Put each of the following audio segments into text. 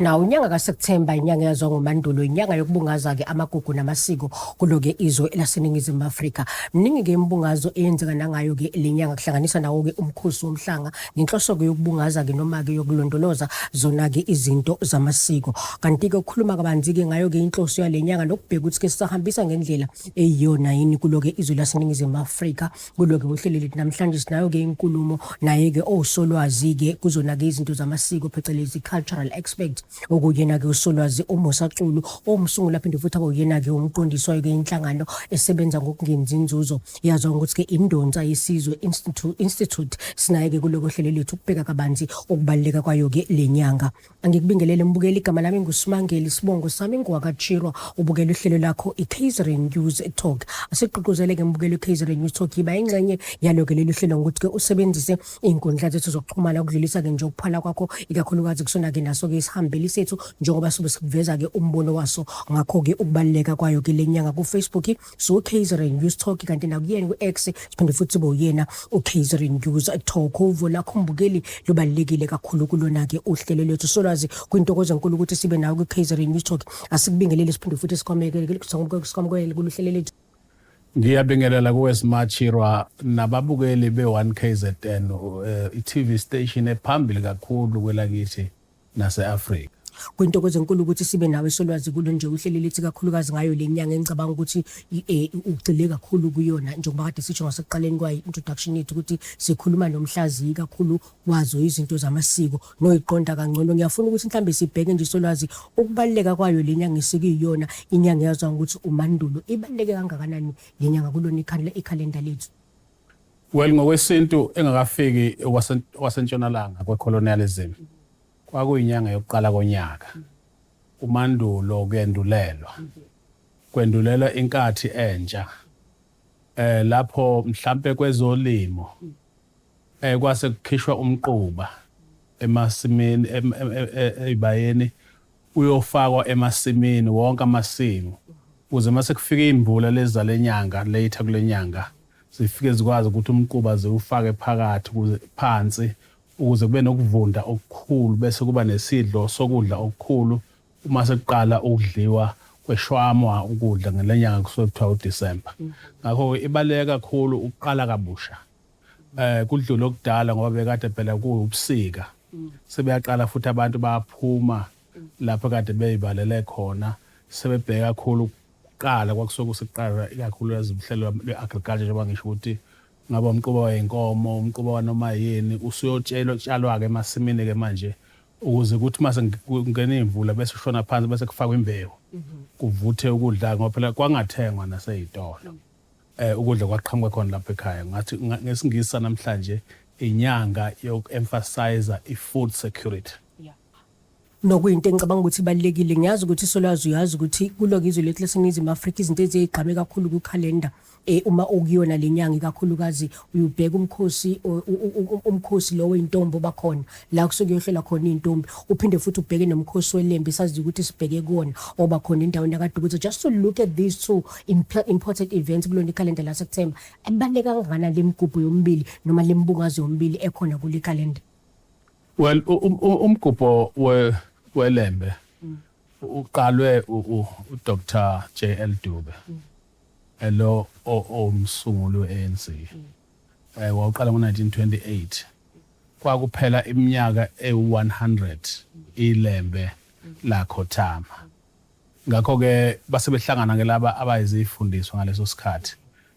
Now inyanga kaSeptember, inyanga eyaziwa ngoMandulo, inyanga yokubungaza-ke amagugu namasiko kulo-ke izwe laseNingizimu Afrika. Mningi-ke imibungazo eyenzeka nangayo-ke le nyanga, kuhlanganisa nawo-ke umkhosi womhlanga ngenhloso-ke yokubungaza-ke noma-ke yokulondoloza zona-ke izinto zamasiko. Kanti-ke ukukhuluma kabanzi-ke ngayo-ke inhloso yale nyanga nokubheka ukuthi-ke sisahambisa ngendlela eyiyona yini kulo-ke izwe laseNingizimu Afrika. Kulo-ke uhlelo lethu namhlanje sinayo-ke inkulumo naye-ke owusolwazi-ke kuzona-ke izinto zamasiko, phecelezi cultural expert, okuyena-ke uSolwazi uMusa Xulu, owumsunguli aphinde futhi abe uyena-ke umqondisi wayo-ke inhlangano esebenza ngokungenzi inzuzo yaziwa ngokuthi-ke iNdonsa Yesizwe Institute. Sinaye-ke kuloko hlelo lethu ukubheka kabanzi ukubaluleka kwayo-ke le nyanga. Angikubingelele mbukeli, igama lami nguSimangele, isibongo sami ngowakaChirwa, ubukela uhlelo lakho i-KZN News Talk. Asigqugquzeleke mbukeli i-KZN News Talk, yiba ingxenye yalo-ke leli hlelo ngokuthi-ke usebenzise iy'nkundla zethu zokuxhumana ukudlulisa-ke nje ukuphala kwakho, ikakhulukazi kusona-ke naso-ke isihambeli sethu njengoba sobe sikuveza-ke umbono waso ngakho-ke ukubaluleka kwayo-ke le nyanga. Ku-Facebook so KZN News Talk, kanti nakuyena ku-X siphinde futhi sibe uyena uKZN News Talk. Uvo lakho mbukeli lubalulekile kakhulu kulona-ke uhlelo lwethu. Solwazi, kwintokozo enkulu ukuthi sibe nawe kwi-KZN News Talk. Asikubingelele siphinde futhi sikwamukele kuluhlelo lethu. Ngiyabingelela kuwe Smachirwa nababukeli be-1 KZN, i-TV station ephambili kakhulu kwelakithi nase-Afrika. Kwintokozo enkulu ukuthi sibe nawe solwazi kulo nje uhlelo lethu, kakhulukazi ngayo le nyanga engicabanga ukuthi ugxile kakhulu kuyona, njengoba kade sisho ngasekuqaleni kwayo introduction yethu ukuthi sikhuluma nomhlaziyi kakhulu wazo izinto zamasiko noyiqonda kangcono. Ngiyafuna ukuthi mhlambe sibheke nje solwazi ukubaluleka kwayo le nyanga esikuyiyona, inyanga eyaziwa ngokuthi uMandulo. Ibaluleke kangakanani le nyanga kulona ikhalenda lethu? Well, ngokwesintu engakafiki kwasentshonalanga kwe-colonialism, kwakuyinyanga yokuqala konyaka. UMandulo kuyendulelwa. Kwendulelwa inkathi entsha. Lapho mhlambe kwezolimo kwase kukhishwa umquba emasimini, ezibayeni, uyofakwa emasimini wonke amasimu, ukuze mase kufika imvula lezi zalenyanga, later kulenyanga, zifike zikwazi ukuthi umquba ziwufake phakathi ukuze phansi, ukuze kube nokuvunda okukhulu, bese kuba nesidlo sokudla okukhulu uma sekuqala ukudliwa kweshwamwa ukudla ngelenyanga kusuke kuthiwa uDecember. Ngakho ibaluleke kakhulu ukuqala kabusha, kudlule okudala, ngoba bekade phela kuwubusika, sebeyaqala futhi abantu bayaphuma lapho kade beyibalele khona, sebebheka kakhulu kuqala kwakusuke kuseqala, ikakhulukazi uhlelo lwe-agriculture, njengoba ngisho ukuthi ngabe umquba wey'nkomo, umquba wanoma yini, usuyotshelwa tshalwa-ke emasimini-ke manje, ukuze kuthi mase kungena iy'mvula bese ushona phansi, bese kufakwa imbewu, kuvuthe ukudla, ngoba phela kwangathengwa nasey'tolo. Ukudla kwaqhamuka khona lapha ekhaya. Ngathi ngesingisi namhlanje inyanga yoku-emphasize i-food security. Nokuyinto engicabanga ukuthi ibalulekile. Ngiyazi ukuthi solwazi uyazi ukuthi kuloko izwe lethu laseNingizimu Afrika izinto eziyigqame kakhulu kukhalenda uma okuyona lenyanga, ikakhulukazi uyubheka umkhosi lo weyintombi bakhona la kusuke kuyohlela khona iy'ntombi, uphinde futhi ubheke nomkhosi weLembe sazi ukuthi sibheke kuwona oba khona endaweni yakaDukuza. Just to look at these two important events kulona ikhalenda laSeptember, ibaluleke kangakanani le migubho yomibili noma le mbungazo yomibili ekhona kule khalenda? Well, umgubho weLembe uqalwe uDr JL Dube, elo owumsunguli we-ANC. Wawuqala ngo-1928, kwakuphela iminyaka ewu-100 iLembe lakhothama. Ngakho-ke base behlangana ke laba abayizifundiswa ngaleso sikhathi,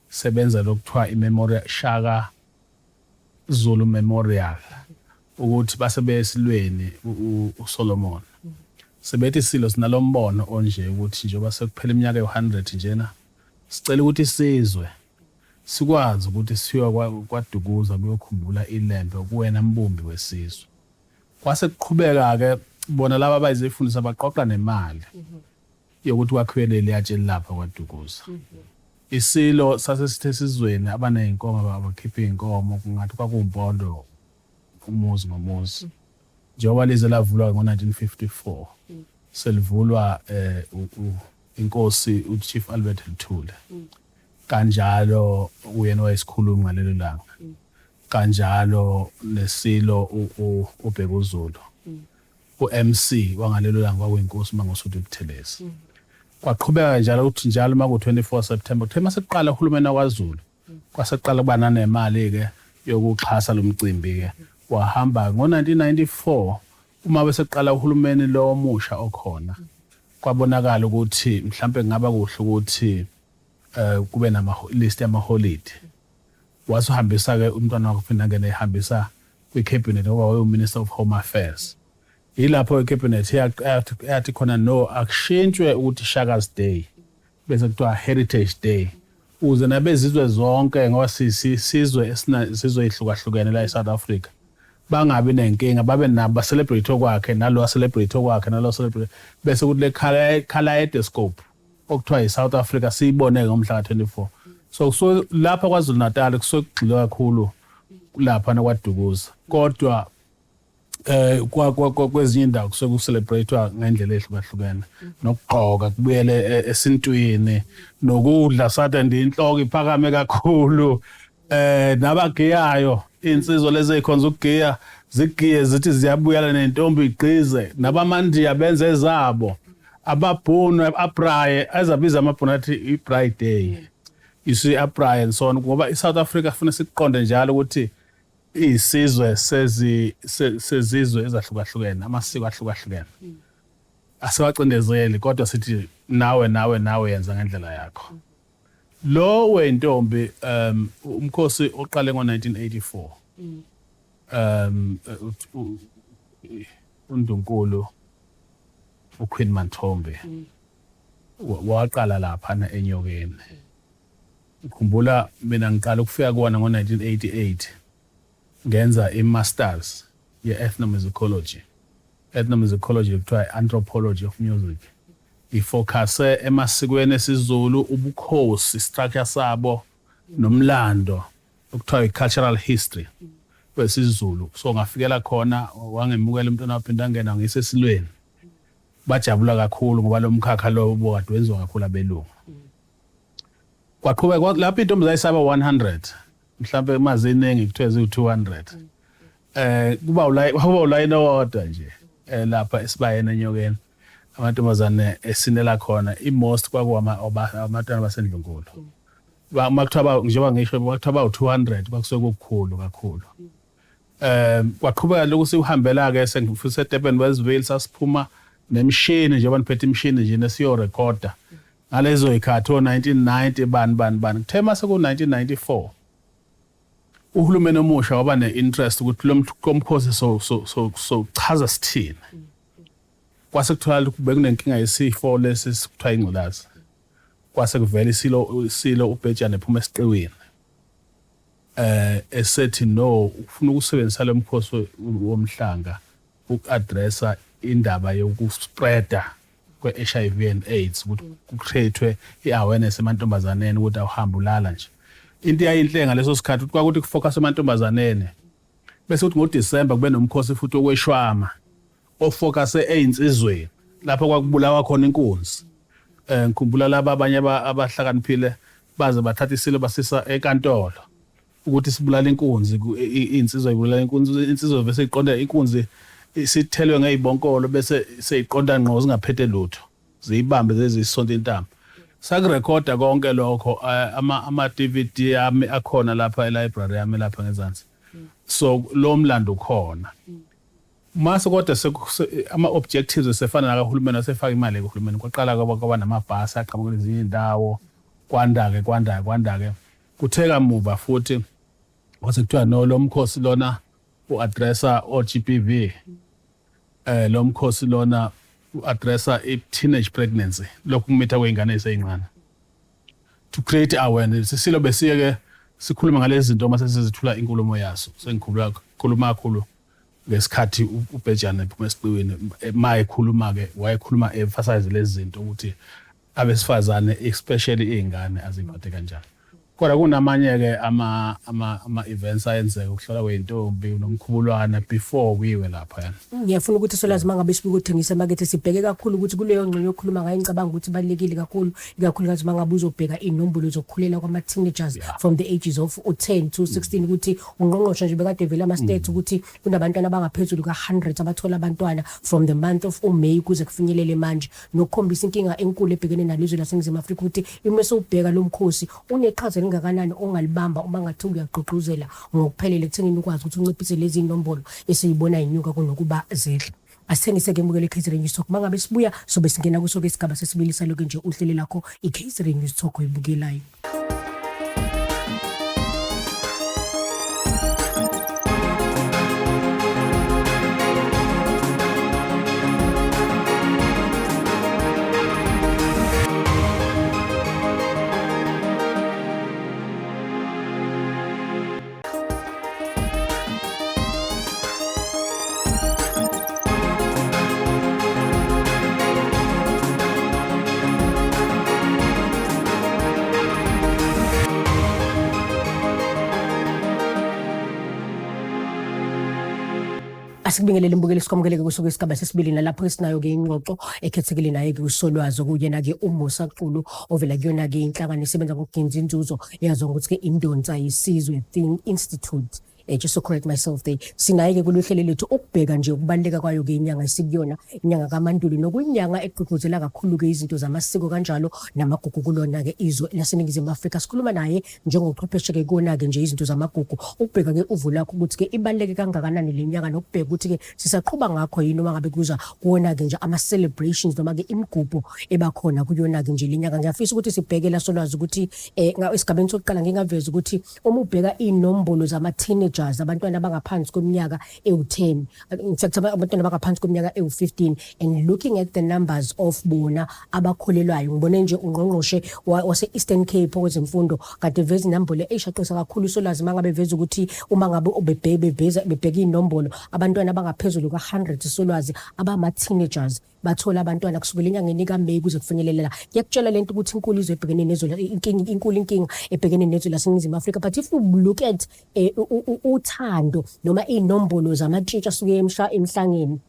sebenza lokuthiwa i-Memorial Shaka Zulu Memorial, ukuthi base beyesilweni uSolomon, sebethi silo sinalombono onje ukuthi njengoba sekuphela iminyaka ewu-100 njena, sicela ukuthi isizwe sikwazi ukuthi siyo kwaDukuza kuyokhumbula iLembe kuwena mbumbi wesizwe. Kwase kuqhubeka ke bona laba abayizifundisa baqoqa nemali yokuthi kwakhiwe leli yatshe lapha kwaDukuza. Isilo sase sithe esizweni abaney'nkomo abakhiphe iy'nkomo, kungathi kwakuwumpondo umuzi ngomuzi. Njengoba lize lavulwa ngo-1954, selivulwa inkosi uChief Albert Luthuli, kanjalo uyena owayesikhulumi ngalelo langa, kanjalo nesilo uBhekuzulu. U-MC wangalelo langa kwakuyinkosi Mangosuthu Buthelezi. Kwaqhubeka njalo ukuthi njalo uma ku-24 September, kuthe uma sekuqala uhulumeni wakwaZulu, kwaseqala kuba nanemali-ke yokuxhasa lo mcimbi-ke. Wahamba ngo-1994, uma beseqala uhulumeni lo omusha okhona, kwabonakala ukuthi mhlampe kungaba kuhle ukuthi kube nama list yamaholidi. Wasuhambisa-ke umntwana wakhe, uphinda angene ehambisa kwi-cabinet ngoba wayewu-Minister of Home Affairs. Yilapho i-cabinet yathi khona, no, akushintshwe ukuthi Shaka's Day bese kuthiwa Heritage Day, ukuze nabezizwe zonke, ngoba sizwe esina sizwe ehlukahlukene la eSouth Africa, bangabi nenkinga, babe nabo ba-celebrate okwakhe, nalo celebrate okwakhe, nalo celebrate, bese kuthi le kaleidoscope okuthiwa i-South Africa siyibone ngomhla ka-24. So kusuke lapha KwaZulu Natal kusuke kugxilwe kakhulu lapha nakwaDukuza, kodwa kwezinye indawo kusuke ku-celebratewa ngendlela ehlukahlukene, nokugqoka kubuyele esintwini, nokudla sathi inhloko iphakame kakhulu, nabagiyayo, insizwa lezi ezikhonza ukugiya zigiye zithi ziyabuyela, nentombi igqize, nabamandiya benze ezabo, ababhunu abraye, azabiza amabhunu athi i-Braai Day, you see, abraye and so on, ngoba i-South Africa funa siqonde njalo ukuthi isizwe sezizwe ezahlukahlukene, amasiko ahlukahlukene. Asiwacindezeli, kodwa sithi nawe, nawe, nawe yenza ngendlela yakho. Lo wentombi, umkhosi oqale ngo-1984, uNdunkulu uQueen Mantfombi waqala lapha eNyokeni. Ngikhumbula mina ngiqala ukufika kuwona ngo-1988, ngenza i-masters ye-ethnomusicology. Ethnomusicology kuthiwa i-anthropology of music, i-focuse emasikweni esiZulu, ubukhosi, structure sabo, nomlando okuthiwa i-cultural history wesiZulu. So ngafikela khona, wangemukela umntwana waphinda angena ngisesilweni, bajabula kakhulu ngoba lo mkhakha lo ubukade wenziwa kakhulu abelungu. Kwaqhubeka lapho intombi zayisaba 100, mhlawumbe maziningi kuthiwe ziwu-200, kuba ulayini owodwa nje lapha esibayeni eNyokeni, amantombazane esinela khona. I-most kwakuwama abantwana basendlunkulu. Makuthiwa, njengoba ngisho, makuthiwa bawu-200 kwakusuke kukukhulu kakhulu. Kwaqhubeka lokhu siuhambela ke sengifisa eDurban Westville, sasiphuma nemishini, njengoba niphethe imishini nje, nesiyorekhoda ngalezo zikhathi o-1990 bani bani bani. Kuthe mase ku-1994 uhulumeni omusha waba ne-interest ukuthi lo mkhosi so chaza sithini. Kwase kutholakala ukuthi bekunenkinga yesifo lesi kuthiwa ingculazi, kwase kuvela isilo uBhejane ephuma esiqiwini, esethi no, ufuna ukusebenzisa lo mkhosi womhlanga uku-addressa indaba yokuspreada kwe-HIV and AIDS, ukuthi ku-create i-awareness emantombazaneni ukuthi awuhambe ulala nje. Into yayinhle ngaleso sikhathi ukuthi kwakuthi ku-focus emantombazaneni, bese kuthi ngoDisemba kube nomkhosi futhi okweshwama o-focuse ezinsizweni, lapho kwakubulawa khona inkunzi. Ngikhumbula laba abanye abahlakaniphile baze bathatha isilo basisa enkantolo ukuthi sibulala inkunzi, insizwa ibulala inkunzi, insizwa bese iqonda inkunzi isithelwe ngezibonkolo, bese seyiqonda ngqo zingaphethe lutho, ziyibambe zezisonto intambo. Sakurekhoda konke lokho, ama DVD ami akhona lapha e-library yami lapha ngezansi, so lo mlando ukhona. Mase kodwa ama objectives esefana nakahulumeni, asefaka imali kuhulumeni, kwaqala kwaba namabhasi aqhamuka kwezinye indawo, kwanda-ke, kwanda, kwanda-ke. Kuthe kamuva futhi kwase kuthiwa no, lo mkhosi lona u-addressa o-GBV, lo mkhosi lona u-addressa i-teenage pregnancy, lokhu kumitha kwey'ngane ey'seyincane, to create awareness. Sisilo besiye-ke sikhuluma ngalezi zinto uma sesizithula inkulumo yaso. Sengikhuluma khuluma kakhulu ngesikhathi uBhejane ephuma esiqiwini, ma ekhuluma-ke wayekhuluma emphasize lezi zinto ukuthi abesifazane, especially iy'ngane, aziphathe kanjani. Kodwa kunamanye-ke ama-events ayenzeka, ukuhlola kwey'ntombi nomkhubulwana before kuyiwe laphayana. Ngiyafuna ukuthi solwazi uma ngabe sibuka ukuthengisa emakethe sibheke kakhulu ukuthi kuleyo ngxenye okhuluma ngayo ngicabanga ukuthi ibalulekile kakhulu, ikakhulukazi uma ngabe uzobheka iy'nombolo zokukhulela kwama-teenagers from the ages of u-10 to 16, ukuthi ungqongqoshe nje bekade vele ama-stats ukuthi kunabantwana abangaphezulu ka-100 abathola abantwana from the month of uMay kuze kufinyelele manje, nokukhombisa inkinga enkulu ebhekene nalizwe laseNingizimu Afrika ukuthi uma sewubheka lo mkhosi uneqhaza elingakanani ongalibamba uma ngathi uyagqugquzela ngokuphelele ekuthenini ukwazi ukuthi unciphise lezi nombolo esiyibona inyuka kunokuba zehla. Asithengise-ke mbukelo i-KZN News Talk. Mangabe sibuya sobe singena kuso-ke isigaba sesibili saloke nje uhlelo lakho i-KZN News Talk oyibukelayo. Asikubingelele mbukeli, sikwamukele-ke kusuke isigaba sesibili nalapho esinayo-ke ingxoxo ekhethekile naye-ke uSolwazi okuyena-ke uMusa Xulu ovela kuyona-ke inhlangano esebenza ngokugenza inzuzo eyaziwa ngokuthi-ke Indonsa Yesizwe Think Institute. Just to correct myself there, sinaye-ke kulolu hlelo lethu ukubheka nje ukubaluleka kwayo-ke inyanga esikuyona, inyanga kaMandulo, nokuyinyanga egqugquzela kakhulu-ke izinto zamasiko kanjalo namagugu kulona-ke izwe laseNingizimu Afrika. Sikhuluma naye njengochwepheshe-ke kuwona-ke nje izinto zamagugu, ukubheka-ke uvo lakho ukuthi-ke ibaluleke kangakanani le nyanga, nokubheka ukuthi-ke sisaqhuba ngakho yini uma ngabe kuza kuwona-ke nje ama-celebrations noma-ke imigubho ebakhona kuyona-ke nje le nyanga. Ngiyafisa ukuthi sibheke la solwazi ukuthi esigabeni sokuqala ngingaveza ukuthi uma ubheka iy'nombolo zama-teenagers, abantwana abangaphansi kweminyaka ewu-10, in fact abantwana abangaphansi kweminyaka ewu-15, and looking at the numbers of bona abakhulelwayo, ngibone nje ungqongqoshe wase-Eastern Cape owezemfundo kade eveza inombolo eyishaqisa kakhulu solwazi uma ngabe eveza ukuthi uma ngabe bebheka iy'nombolo abantwana abangaphezulu ka-100 solwazi abama-teenagers bathola abantwana kusukela enyangeni kaMeyi kuze kufinyelele la. Kuyakutshela lento ukuthi inkulu izwe ebhekene nezwe, inkinga inkulu inkinga ebhekene nezwe laseNingizimu Afrika. But if you look at uthando noma iy'nombolo zamatshitshi asuke emhlangeni,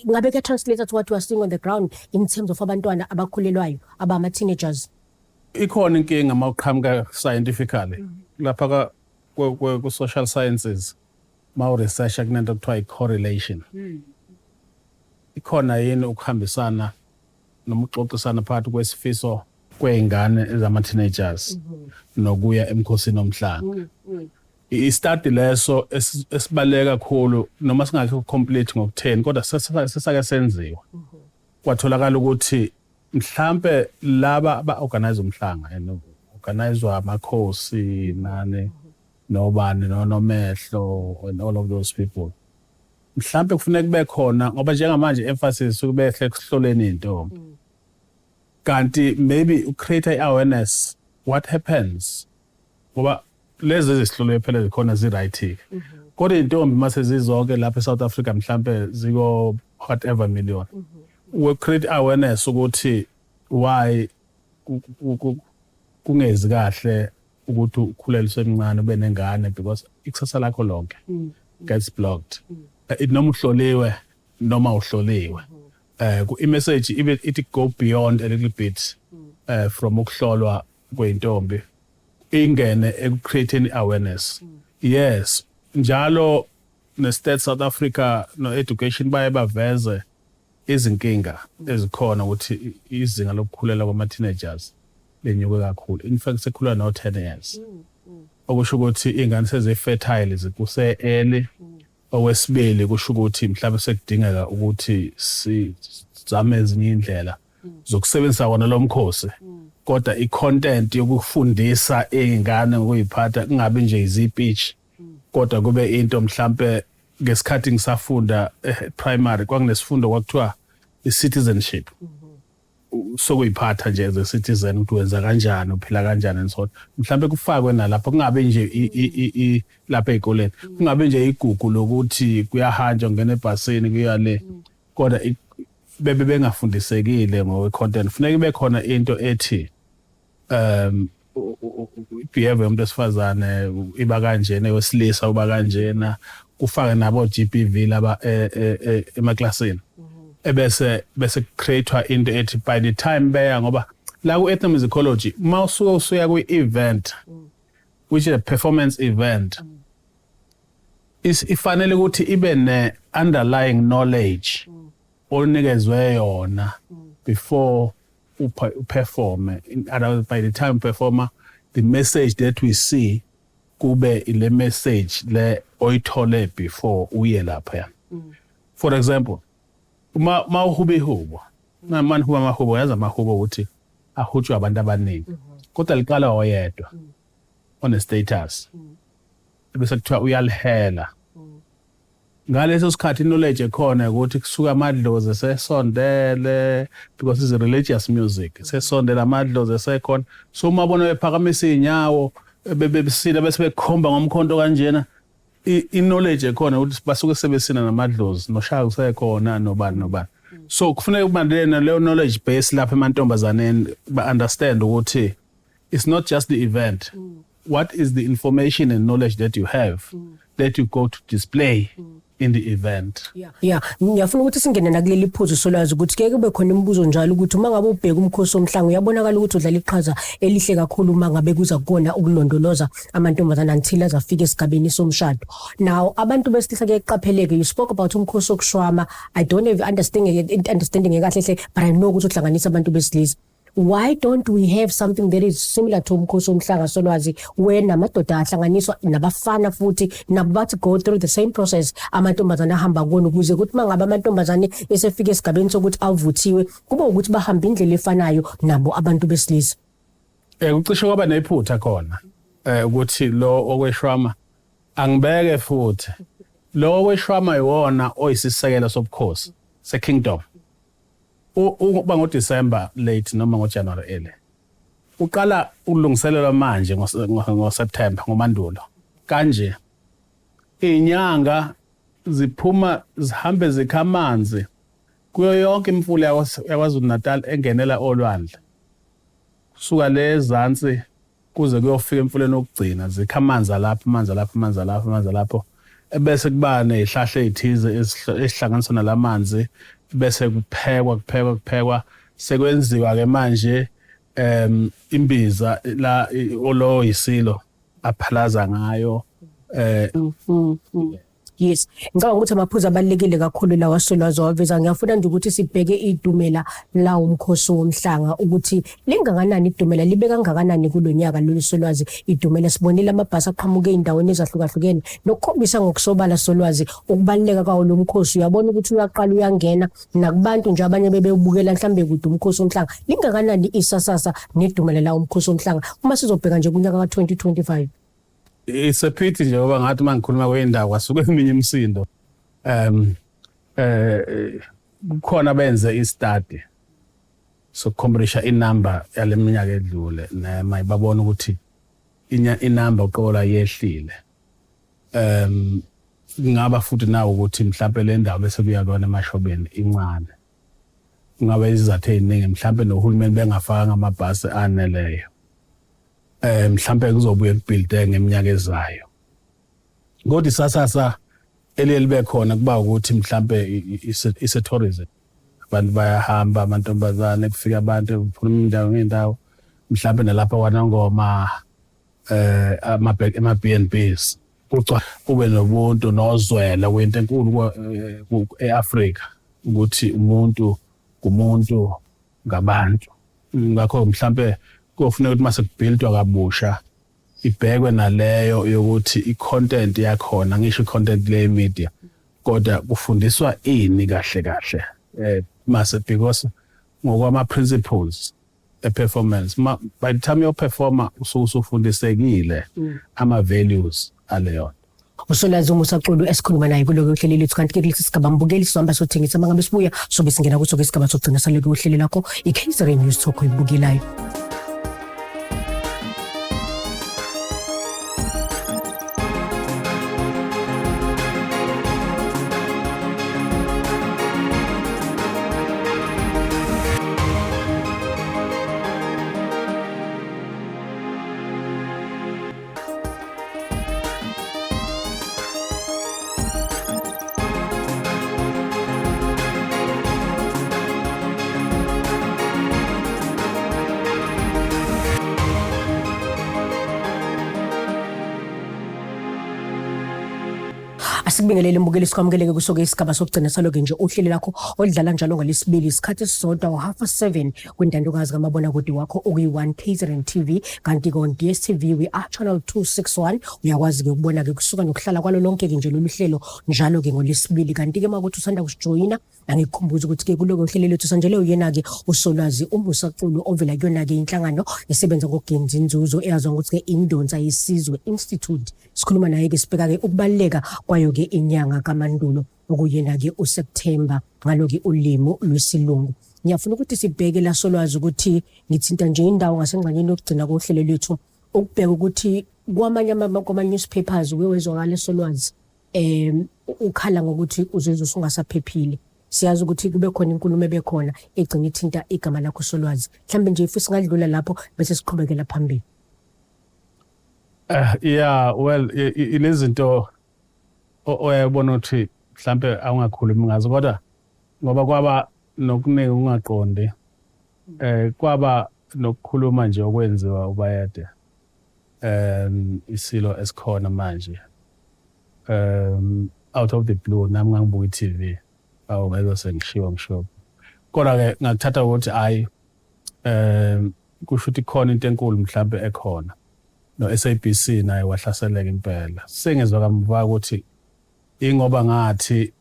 ngabe kuya-translate to what we are seeing on the ground in terms of abantwana abakhulelwayo abama-teenagers? Ikhona inkinga uma uqhamuka scientifically lapha ku-social sciences, uma uresearcha kunento okuthiwa i-correlation. Ikhona yini ukuhambisana noma ukuxoxisana phakathi kwesifiso kwey'ngane ezama-teenagers nokuya emkhosini omhlanga? I-study leso esibaluleke kakhulu, noma singakho complete ngokutheni, kodwa sesake senziwa, kwatholakala ukuthi mhlambe laba aba-organize umhlanga and organizwa amakhosi nani nobani nonomehlo and all of those people, mhlambe kufuneka kube khona, ngoba njengamanje emphasis kubehle ekuhloleni intombi, kanti maybe ucreate i-awareness what happens, ngoba lezi ezihloliwe phela zikhona zi-right, kodwa iy'ntombi mase zizonke lapha e-South Africa mhlambe ziko whatever million, we create awareness ukuthi why kungezi kahle ukuthi ukhulele usemncane ube nengane, because ikusasa lakho lonke gets blocked. Noma uhloliwe noma uhloliwe, i-message ibe ithi go beyond a little bit from ukuhlolwa kweintombi, ingene ekucreating awareness. Yes, njalo ne-State South Africa no-education baye baveze izinkinga ezikhona ukuthi izinga lokukhulela kwama-teenagers lenyuke kakhulu. In fact sekhulwa no-10 years, okusho ukuthi iy'ngane sezi-fertile kuse-early. Okwesibili kusho ukuthi mhlawumbe sekudingeka ukuthi sizame ezinye indlela zokusebenzisa wona lo mkhosi, kodwa i-content yokufundisa iy'ngane ngokuyiphatha kungabi nje izipitch, kodwa kube into mhlambe ngesikhathi ngisafunda primary kwakunesifundo kwakuthiwa i-citizenship, sokuyiphatha nje as a citizen, ukuthi wenza kanjani, uphila kanjani and so on. Mhlambe kufakwe nalapho, kungabe nje lapha ey'koleni kungabe nje igugu lokuthi kuyahanjwa ngena ebhasini kuya le, kodwa bebe bengafundisekile ngokwe-content. Funeka ibe khona into ethi Behavior yomuntu wesifazane iba kanjena, wesilisa uba kanjena, kufake nabo GBV laba emaklasini, ebese bese createwa into ethi by the time beya, ngoba la ku ethnomusicology mawusuka usuya kwi event, which is a performance event, is ifanele ukuthi ibe ne underlying knowledge onikezwe yona before uperform. In other words, by the time performer, the message that we see kube ile message le oyithole before uye lapha. For example, uma mawuhuba ihubo, manje huba amahubo, yazi amahubo ukuthi ahutshwa abantu abaningi, kodwa liqala oyedwa one status, bese kuthiwa uyalihela. Ngaleso sikhathi knowledge ekhona ukuthi kusuka amadlozi esesondele, because it's a religious music, sesondele amadlozi esekhona. So uma bona bephakamisa inyawo, bebesina, bese bekhomba ngomkhonto kanjena, i-knowledge ekhona ukuthi basuke sebesina namadlozi, noshaka usekhona, nobani nobani. So kufuneka kubandelene leyo knowledge base lapha emantombazaneni, ba understand ukuthi it's not just the event. What is the information and knowledge that you have that you go to display in the event? Yeah, ngiyafuna ukuthi singene nakuleli phuzu, solwazi, ukuthi ke kube khona imibuzo njalo ukuthi uma ngabe ubheka umkhosi womhlanga, uyabonakala ukuthi udlala iqhaza elihle kakhulu uma ngabe kuza kukona ukulondoloza amantombazana until azafika esigabeni somshado. Now abantu besilisa, kuqapheleke, you spoke about umkhosi wokushwama. I don't have understanding kahle hle, but I know ukuthi uhlanganisa abantu besilisa. Why don't we have something that is similar to umkhosi womhlanga, solwazi, where namadoda ahlanganiswa nabafana futhi nabo bathi go through the same process amantombazane ahamba kuwona, ukuze ukuthi mangabe amantombazane esefika esigabeni sokuthi avuthiwe, kube ukuthi bahamba indlela efanayo nabo abantu besilisa? Kucishe kwaba nephutha khona ukuthi lo okweshwama, angibeke futhi, lo okweshwama iwona oyisisekelo sobukhosi sekingdom. Ukuba ngoDecember late noma ngoJanuary early, uqala ukulungiselelwa manje ngoSeptember, ngoMandulo kanje. Inyanga ziphuma zihambe zikha amanzi kuyo yonke imfula yaKwaZulu Natal engenela olwandle, kusuka le ezansi kuze kuyofika emfuleni wokugcina. Zikha amanzi alapho, amanzi alapho, amanzi alapho, amanzi alapho, ebese kuba nezihlahla ezithize ezihlanganiswa nalamanzi, bese kuphekwa, kuphekwa, kuphekwa, sekwenziwa ke manje imbiza la olo yisilo aphalaza ngayo. Yes, ngicabanga ukuthi amaphuzu abalulekile kakhulu lawa, solwazi, waveza. Ngiyafuna nje ukuthi sibheke idumela la umkhosi womhlanga, ukuthi lingakanani idumela, libe kangakanani kulo nyaka lolu, solwazi. Idumela, sibonile amabhasi aqhamuke ey'ndaweni ezahlukahlukene, nokukhombisa ngokusobala, solwazi, ukubaluleka kwawo lo mkhosi. Uyabona ukuthi uyaqala uyangena nakubantu nje abanye bebewubukela mhlambe kude umkhosi womhlanga. Lingakanani isasasa nedumela la umkhosi womhlanga uma sizobheka nje kunyaka ka-2025? It's a pity nje ngoba ngathi mangikhuluma kwendawo kwasuke eminye imisindo. Kukhona benze istudy sokucomparisha inumber yaleminyaka edlule nema, babona ukuthi inya inumber uqola yehlile. Kungaba futhi nawo ukuthi mhlambe le ndawo bese kuya kuyona emashobeni incane. Kungabe izizathu eziningi, mhlambe nohulumeni bengafakanga amabhasi aneleyo. Mhlambe kuzobuye kubuilde ngeminyaka ezayo, kodwa isasasa eliye libe khona kuba ukuthi mhlambe ise tourism, abantu bayahamba, amantombazane, kufika abantu kuphuma indawo ngeendawo, mhlambe nalapha kwaNongoma ama B&Bs kucwa, kube nobuntu nozwela kwento enkulu eAfrika ukuthi umuntu kumuntu ngabantu. Ngakho mhlambe kuyofuneka ukuthi mase kubuildwa kabusha ibhekwe naleyo yokuthi i-content yakhona, ngisho i-content le media, kodwa kufundiswa ini kahle kahle mase, because ngokwama principles e performance, by the time you performa usuke usufundisekile ama values aleyo. Usolwazi uMusa Xulu esikhuluma naye kuloko uhlelo lethu. Kanti ke kulesi sigaba, mbukeli, sizohamba sothengisa. Uma ngabe sibuya, sobe singena kuso ke isigaba sokugcina saloko uhlelo lakho i-KZN News Talk oyibukelayo. Sikubingelele mbukeli, sikwamukeleke kusoke isigaba sokugcina saloke nje uhlelo lakho oludlala njalo ngolesibili isikhathi esisodwa ngo-7:30 kwintandokazi kamabonakude wakho okuyi-1 KZN TV, kanti kon DStv we are channel 261. Uyakwazi-ke ukubona-ke kusuka nokuhlala kwalo lonke-ke nje lolu hlelo njalo-ke ngolesibili. Kanti-ke uma kuthi usanda kusijoyina, angikukhumbuza ukuthi-ke kuloko uhlelo lethu sanjele uyena-ke uSolwazi uMusa Xulu ovela kuyona-ke inhlangano esebenza ngokugenza inzuzo eyaziwa ngokuthi-ke Indonsa Yesizwe Institute. Sikhuluma naye-ke sibheka-ke ukubaluleka kwayo-ke inyanga kaMandulo, okuyena-ke uSeptember ngalo-ke ulimi lwesilungu. Ngiyafuna ukuthi sibheke la solwazi ukuthi ngithinta nje indawo ngasengxenyeni yokugcina kohlelo lwethu, ukubheka ukuthi kwamanye kwama-newspapers uke wezwakala solwazi ukhala ngokuthi uzizwa usungasaphephile. Siyazi ukuthi kube khona inkulumo ebekhona egcina ithinta igama lakho solwazi. Mhlawumbe nje if singadlula lapho bese siqhubekela phambili. Yeah, well, ilezinto oyabona ukuthi mhlambe awungakhulumi ngazo, kodwa ngoba kwaba nokuningi ungaqondi, kwaba nokukhuluma nje okwenziwa uBayede, isilo esikhona manje, out of the blue. Nami ngangibuka i-TV, awu, ngeke sengishiwo ngishiwo, kodwa ke ngakuthatha ukuthi hayi, kusho ukuthi khona into enkulu mhlambe ekhona. No SABC naye wahlaseleka impela. Sengizwa kamuva ukuthi ingoba ngathi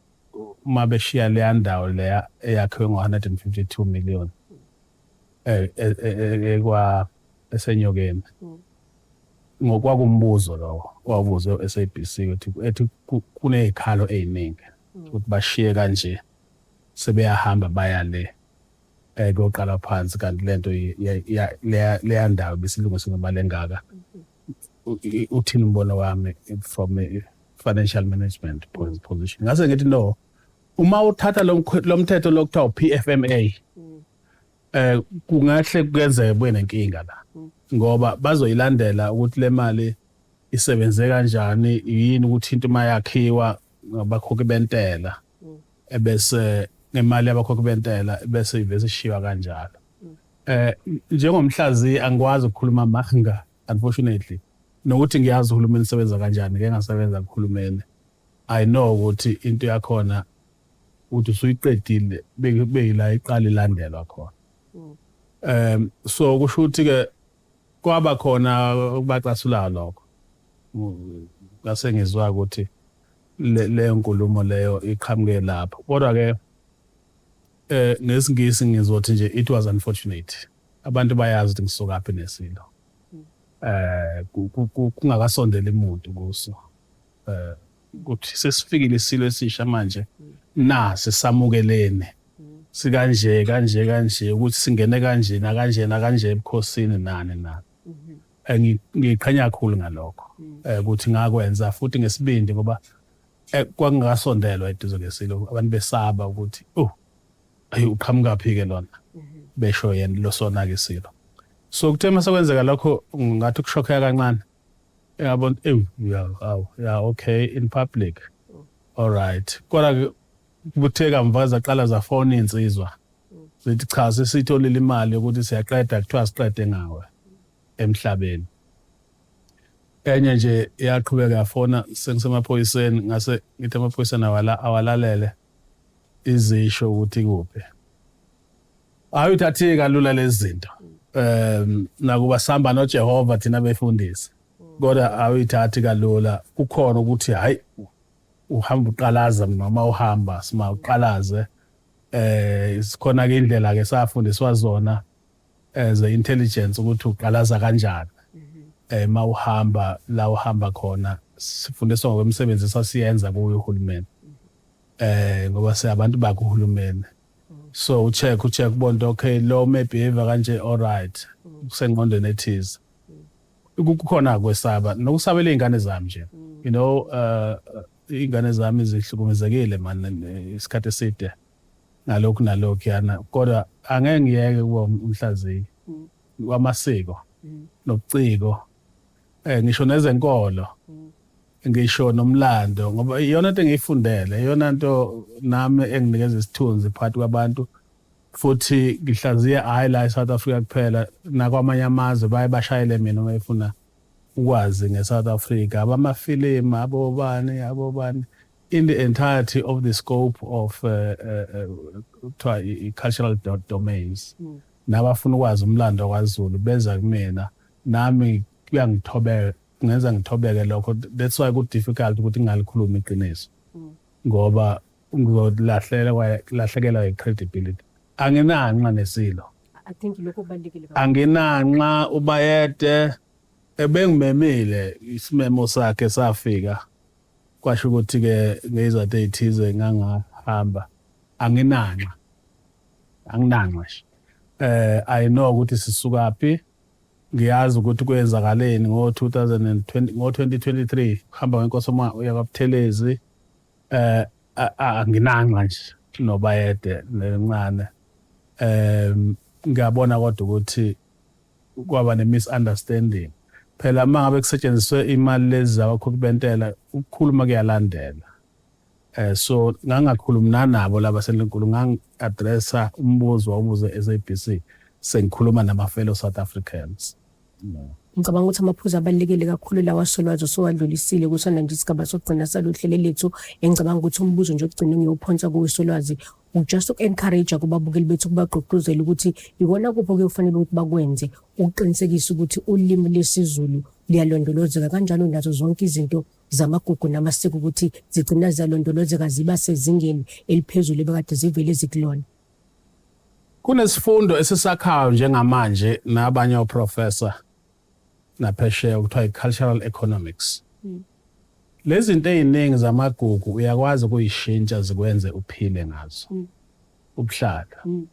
uma beshiya leya ndawo leya eyakhiwe ngo-152 million ekwa esenyokeni, ngokwakumbuzo lowo wawubuzwe SABC ukuthi ethi kunezikhalo eziningi ukuthi bashiye kanje sebeyahamba baya le kuyoqala phansi, kanti lento leya ndawo besilungiswe ngemali engaka. Uthini umbono wami from a financial management position? Ngase ngithi no, uma uthatha lo mthetho lokuthiwa u-PFMA, kungahle kuyenzeke kube nenkinga la, ngoba bazoyilandela ukuthi le mali isebenze kanjani, yini ukuthi into mayakhiwa ngabakhokhi bentela ebese ngemali yabakhokhi bentela bese ivese ishiywa kanjalo. Njengomhlaziyi angikwazi ukukhuluma amanga, unfortunately, nokuthi ngiyazi uhulumeni usebenza kanjani, ngeke ngasebenza kuhulumeni. I know ukuthi into yakhona uthi usuyiqedile beyila iqala ilandelwa khona. So kusho ukuthi ke kwaba khona ukubacasula lokho, ngase ngizwa ukuthi leyo nkulumo leyo iqhamuke lapho. Kodwa ke ngesingisi ngizothi nje it was unfortunate. Abantu bayazi ukuthi ngisukaphi nesilo, kungakasondeli umuntu kuso, ukuthi sesifikile isilo esisha manje, nasi samukelene sikanje kanje kanje, ukuthi singene kanje nakanje nakanje ebukhosini nani nani. Ngiqhenya kakhulu ngalokho, ukuthi ngakwenza futhi ngesibindi, ngoba kwakungakasondelwa eduze ngesilo, abantu besaba ukuthi oh, ayi, uqhamuka phi ke lona, besho yena lo sona ke isilo. So kuthe mase kwenzeka lokho ngathi ukushokheka kancane, yabona, ew, ya, awu, ya, okay, in public, all right. Kodwa ke kuthe kamva zaqala zafona insizwa zithi cha, sesitholile imali yokuthi siyaqeda, kuthiwa siqede ngawe emhlabeni. Enye nje iyaqhubeka yafona sengisemaphoyiseni, ngase ngithi amaphoyiseni awala awalalele izisho ukuthi kuphi. Hayi, uthathi kalula lezi zinto, nakuba sihamba noJehova thina befundisi, kodwa awuyithathi kalula. Kukhona ukuthi hayi, uhamba uqalaza noma uhamba sima uqalaze. Sikhona ke indlela ke safundiswa zona ze intelligence ukuthi uqalaza kanjani mawuhamba la uhamba khona. Sifundiswa ngokwemisebenzi esasiyenza kuyo uhulumeni, ngoba siyabantu bakuhulumeni. So ucheck ucheck ubona, okay, lo maybe kanje, all right, kusengqondweni ethize. Kukhona kwesaba nokusabela izingane zami nje, ingane zami zihlukumezekile man isikhathi eside ngalokhu nalokhu yana, kodwa angeke ngiyeke kuba umhlaziyi wamasiko nobuciko, ngisho nezenkolo, ngisho nomlando, ngoba iyona into engiyifundele, iyona nto nami enginikeza isithunzi phakathi kwabantu. Futhi ngihlaziye hhayi la e-South Africa kuphela, nakwamanye amazwe baye bashayele mina uma befuna ukwazi nge-South Africa, abamafilimu, abobani abobani. In the entirety of the scope of kuthiwa i-cultural domains, nabafuna ukwazi umlando kwaZulu beza kumina, nami kuyangithobeka, kungenza ngithobeke lokho. That's why ku-difficult ukuthi ngingalikhulumi iqiniso, ngoba ngizolahlekelwa lahlekelwa i-credibility. Anginanxa nesilo. I think lokho kubalulekile kakhulu. Anginanxa. Ubayede ebengimemile, isimemo sakhe safika, kwasho ukuthi ke ngezathu ezithize ngangahamba. Anginanxa, anginanxa nje. I know ukuthi sisukaphi, ngiyazi ukuthi kwenzakaleni ngo-2020, ngo-2023 kuhamba ngenkosi yakwaButhelezi. Anginanxa nje nobayede lencane. Ngiyabona kodwa ukuthi kwaba ne-misunderstanding phela uma ngabe kusetshenziswe imali lezi zabakhokhi bentela, ukukhuluma kuyalandela. So ngangakhulumi nanabo laba sendlunkulu, ngangi-addressa umbuzo wawubuze SABC, sengikhuluma nama-fellow South Africans. Ngicabanga ukuthi amaphuzu abalulekile kakhulu lawa, solwazi, osuwadlulisile kusona nje isigaba sokugcina salohlelo lethu. Engicabanga ukuthi umbuzo nje okugcina engiyowuphonsa kuwe, solwazi, just uku-encourage kubabukeli bethu, kubagqugquzela ukuthi ikona kuphi okuyofanele ukuthi bakwenze ukuqinisekisa ukuthi ulimi lesiZulu liyalondolozeka, kanjalo nazo zonke izinto zamagugu namasiko ukuthi zigcina ziyalondolozeka, ziba sezingeni eliphezulu ebekade zivele zikulona. Kunesifundo esisakhayo njengamanje nabanye oprofessor naphesheya, kuthiwa i-cultural economics. Lezi zinto ey'ningi zamagugu uyakwazi ukuyishintsha zikwenze uphile ngazo. Ubuhlalo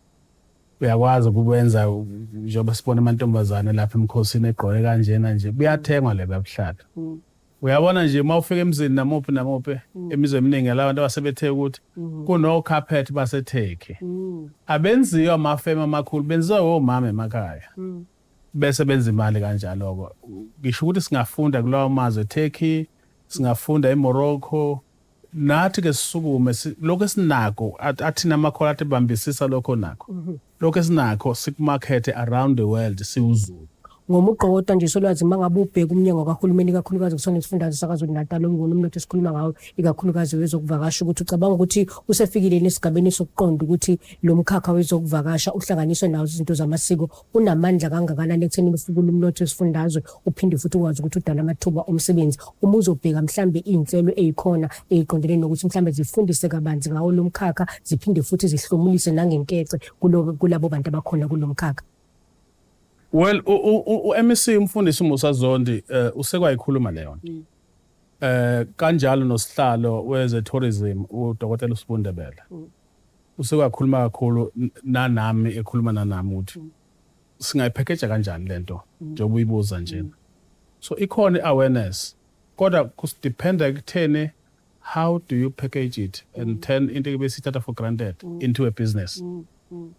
uyakwazi ukukwenza, njengoba sibona amantombazane lapha emkhosini egqoke kanjena nje, buyathengwa le babuhlalo. Uyabona nje uma ufika emzini namuphi namuphi, imizi eminingi yala bantu abasebethe ukuthi kuno-carpet baseTurkey, abenziwa amafemu amakhulu, benziwa omama emakhaya, bese benza imali kanjalo-ko. Ngisho ukuthi singafunda kulawo mazwe, eTurkey, singafunda eMorocco, nathi ke sisukume lokho esinako, athina amakhola athi bambisisa lokho nakho, lokho esinakho sikumakethe around the world siwuZulu. Ngomugqa wodwa nje, solwazi, uma ngabe ubheka umnyango kahulumeni, ikakhulukazi kusona isifundazwe saKwaZulu-Natal, ongona umnotho esikhuluma ngawo, ikakhulukazi wezokuvakasha, ukuthi ucabanga ukuthi usefikile yini esigabeni sokuqonda ukuthi lo mkhakha wezokuvakasha uhlanganiswe nazo izinto zamasiko unamandla kangakanani ekutheni ufukule umnotho wesifundazwe, uphinde futhi ukwazi ukuthi udale amathuba omsebenzi, uma uzobheka mhlambe iy'nhlelo ey'khona ey'qondene nokuthi mhlambe zifundise kabanzi ngawo lo mkhakha, ziphinde futhi zihlomulise nangenkece kulabo bantu abakhona kulo mkhakha? Well, u-MEC umfundisi uMusa Zondi usekwayikhuluma leyo nto. Kanjalo nosihlalo weze tourism uDokotela uSibu Ndebele. Usekwakhuluma kakhulu nanami, ekhuluma nanami ukuthi singayipackage kanjani lento njengoba uyibuza njena. So ikhona i-awareness, kodwa kusidependa ekutheni how do you package it and turn into ebesiyithatha for granted into a business.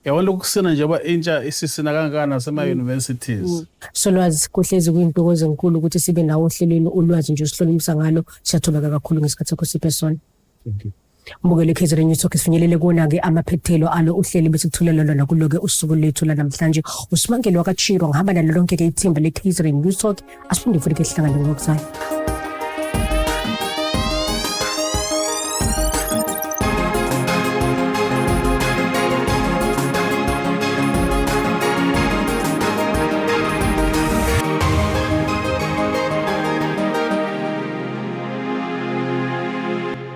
Yabona lokhu kusina, njengoba intsha isisina kangaka nasema-universities. Solwazi, kuhlezi kuyintokozo enkulu ukuthi sibe nawo ohlelweni. Ulwazi nje osihlomisa ngalo, siyathobeka kakhulu ngesikhathi sakho siphe sona. Thank you. Mbukeli KZN News Talk, sifinyelele kuwona-ke amaphethelo alo uhleli besikuthulela lona kulo-ke usuku lethu lanamhlanje. Usimangelo wakaChiro, ngihamba nalo lonke-ke ithimba le-KZN News Talk. Asiphinde futhi ke sihlangane ngokuzayo.